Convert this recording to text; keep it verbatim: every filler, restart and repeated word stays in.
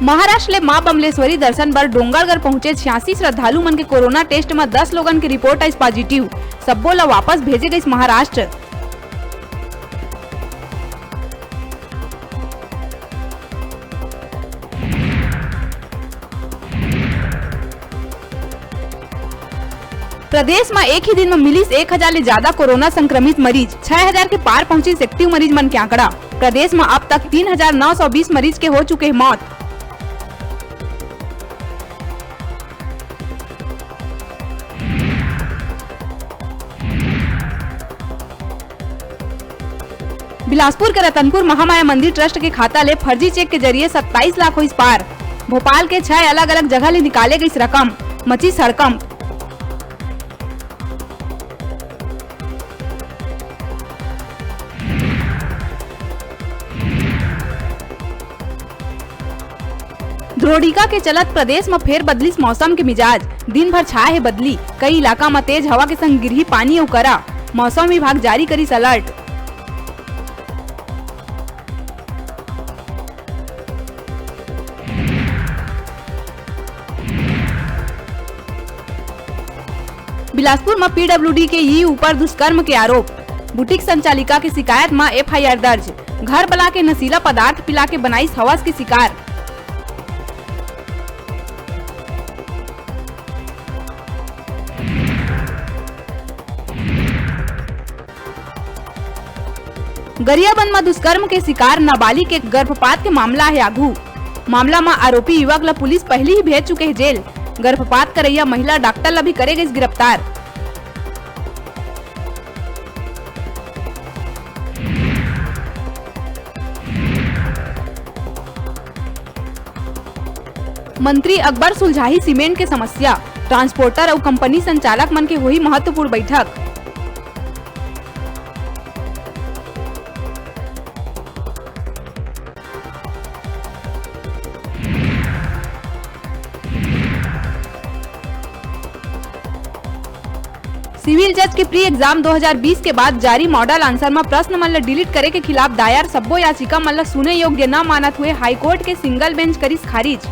महाराष्ट्र ले मां बमलेश्वरी दर्शन बर डोंगरगढ़ पहुंचे छियासी श्रद्धालु मन के कोरोना टेस्ट म दस लोगन के रिपोर्ट आइस पॉजिटिव। सब्बो ल वापस भेजे गइस महाराष्ट्र। प्रदेश म एक ही दिन म मिलिस एक हजार ले जादा कोरोना संक्रमित मरीज, छह हजार के पार पहुंचिस एक्टिव मरीज मन के आंकड़ा। प्रदेश म अब तक तीन हजार नौ सौ बीस मरीज के हो चुके हे मौत। बिलासपुर के रतनपुर महामाया मंदिर ट्रस्ट के खाता ले फर्जी चेक के जरिए सत्ताईस लाख होइस पार। भोपाल के छह अलग-अलग जगह ले निकाले गइस रकम, मचिस हड़कंप। द्रोणिका के चलत प्रदेश म फेर बदलिस मौसम के मिजाज। दिन भर छाए हे बदली, कई इलाका म तेज हवा के संग गिरही पानी अउ करा। मौसम विभाग जारी करिस अलर्ट। बिलासपुर म पीडब्ल्यूडी के ई ऊपर दुष्कर्म के आरोप, बुटीक संचालिका के शिकायत म एफआईआर दर्ज, घर बला के नशीला पदार्थ पिला के बनाइस हवस के शिकार। गरियाबंद म दुष्कर्म के शिकार नाबालिग के गर्भपात के मामला हे आघू। मामला म आरोपी युवक ल पुलिस पहिली ही भेज चुके हे जेल। गर्भपात करइया महिला डॉक्टर ल भी करे गइस गिरफ्तार। मंत्री अकबर सुलझाही सीमेंट के समस्या, ट्रांसपोर्टर अउ कंपनी संचालक मन के होही महत्वपूर्ण बैठक। सिविल जज के प्री एग्जाम दो हज़ार बीस के बाद जारी मॉडल आंसर म प्रश्न मन ल डिलीट करे के खिलाफ दायर सब्बो याचिका मन ल सुने योग्य न मानत हुए हाईकोर्ट के सिंगल बेंच करिस खारिज।